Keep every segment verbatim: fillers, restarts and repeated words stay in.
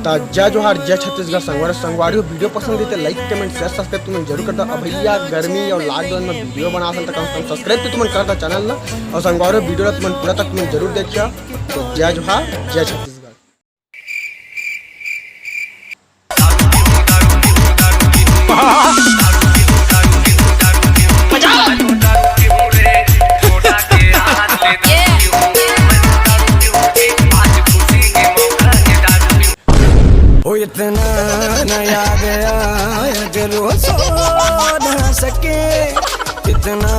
त जय जोहार, जय छत्तीसगढ़। संगवारी, संगवारी हो, video पसंद हे त like, comment, share, subscribe तुमन जरूर कर दा। अब भैया, गर्मी अउ lockdown में video बना सकता, कम से कम subscribe तो तुमन कर दा channel ला। अउ संगवारी हो, video ला तुमन पूरा तक तुमन जरूर देखिया। तो जय जोहार, जय छत्तीसगढ़। ओ इतना नया गया, अगर वो सो ना सके, इतना।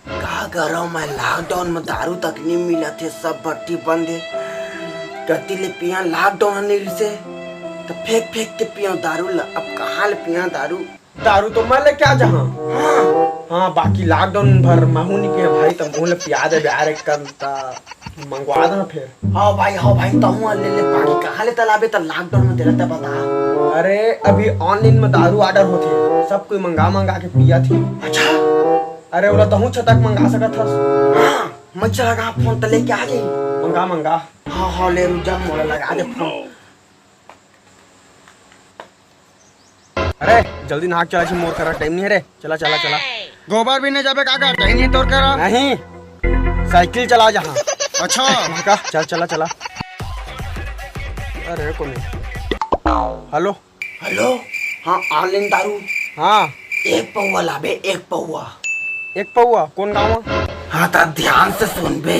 का करव मैं, lockdown में दारू तक नइ मिलत हे, सब भट्टी बंद हे। कति ले पिया, lockdown ह नइ रिसे, त फेंक फेंक के पिया दारू ला। अब कहाँ ले पिया दारू? दारू तो मैं लेके आ जाहा। हाँ। हाँ, बाकी lockdown भर महू नइ पिया भाई, त महू ले पिया दे यार एक कन, त मंगवा दा फेर। हाँ भाई, हाँ भाई, तहूँ ले ले, बाकी कहाँ ले तलाबे त lockdown में तेला त बता। अरे, अभी online में दारू order होथे, सब कोई मंगा मंगा के पियत हे। अच्छा। अरे, ओला तहूँ छतक मंगा सकत हस। हाँ, मैं चला गा phone त लेके आ जाई। मंगा, मंगा। हाँ, हाँ, ले रुक जा, मोला लगा दे phone। अरे, जल्दी नहा के चला जी, मोर करा time नइ हे रे। चला, चला, चला। गोबर बीने जाबे का, का time नइ हे तोर करा? नहीं, साइकिल चला जहाँ। अच्छा। का? चल, चला, चला। अरे, कोनी। Hello। Hello। हाँ, online दारू। हाँ। एक पौवा लाबे, एक पौवा। एक पौवा? कोन गाँव म? हाँ, त ध्यान से सुनबे।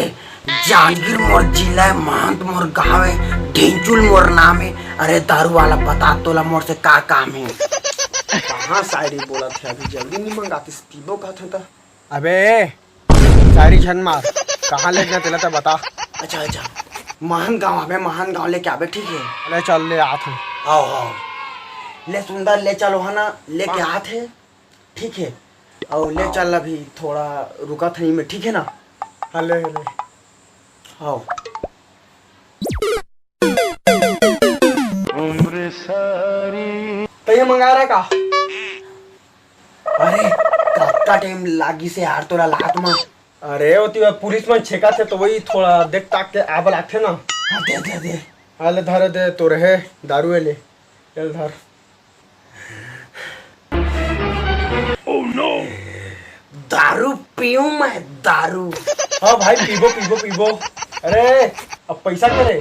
जांजगीर मोर जिला हे, महंत मोर गाँव हे, ढिंचुल मोर नाम हे। अरे दारू वाला, बता तोला मोर से का काम हे? कहाँ शायरी बोलत हे, अभी जल्दी नइ मंगातिस, पीबो कहत हे त। अबे, शायरी झन मार, कहाँ लेगना तेला त बता। अच्छा, अच्छा, महंत गाँव आबे, महंत गाँव लेके आबे, ठीक हे? ले चल, ले आत हँव। आओ, आओ। ले सुंदर, ले चल, वहाँ ना, लेके आत हे। ठीक हे, अउ ले चल, अभी थोड़ा रुकत हँव मैं, ठीक हे ना? हाँ, ले, ले। हाँ। त ये मंगा रहा का? अरे, कतका time लागिस हे यार तोला लात म? अरे, ओती पुलिस मन छेकत हे, त वही थोड़ा देख ताक के आबे लागथे ना। हाँ, दे, दे, दे। हाँ, ले धर दे, तोर हे दारू हे, ले। चल धर। दारू पीऊँ मैं, दारू। हाँ भाई, पीबो, पीबो, पीबो। अरे, अब पैसा करे?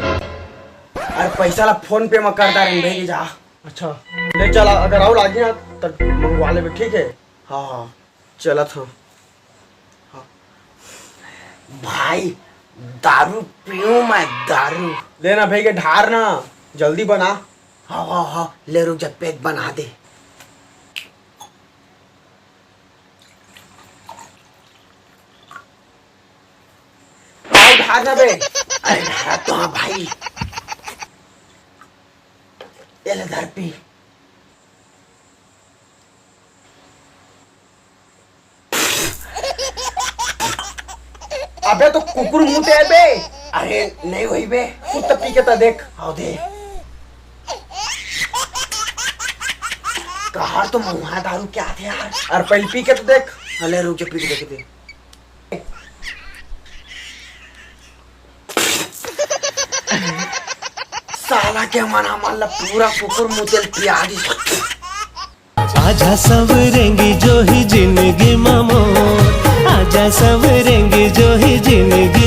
अरे, पैसा ला PhonePe म कर डारेंव, भेज जा। अच्छा, ले चल, अगर अउ लागी ना, त मंगवा लेबे, ठीक हे? हाँ, हाँ। चलत हँव। हाँ। भाई, दारू पीऊँ मैं, दारू। ले ना भैया, ढार ना, जल्दी बना। हाँ, हाँ, हाँ, ले रुक जा, pack बना दे। अउ ढार ना बे। अरे ढार तो हाँ भाई। ये ले धर पी। अबे तो कुकुर मुते हे बे। अरे नहीं होही बे। कुत्ता पी के त देख। आओ दे। कहार तो महुआ दारू क्या थे यार। अरे पहले पी के त देख। अले रुक जा, पी के देखे दे। साला के मन हमन ला पूरा कुकुर मुते ल पिया दिस। आजा सब रेंगी जो ही जिंदगी मा मोर, आजा सब रेंगी जो ही जिंदगी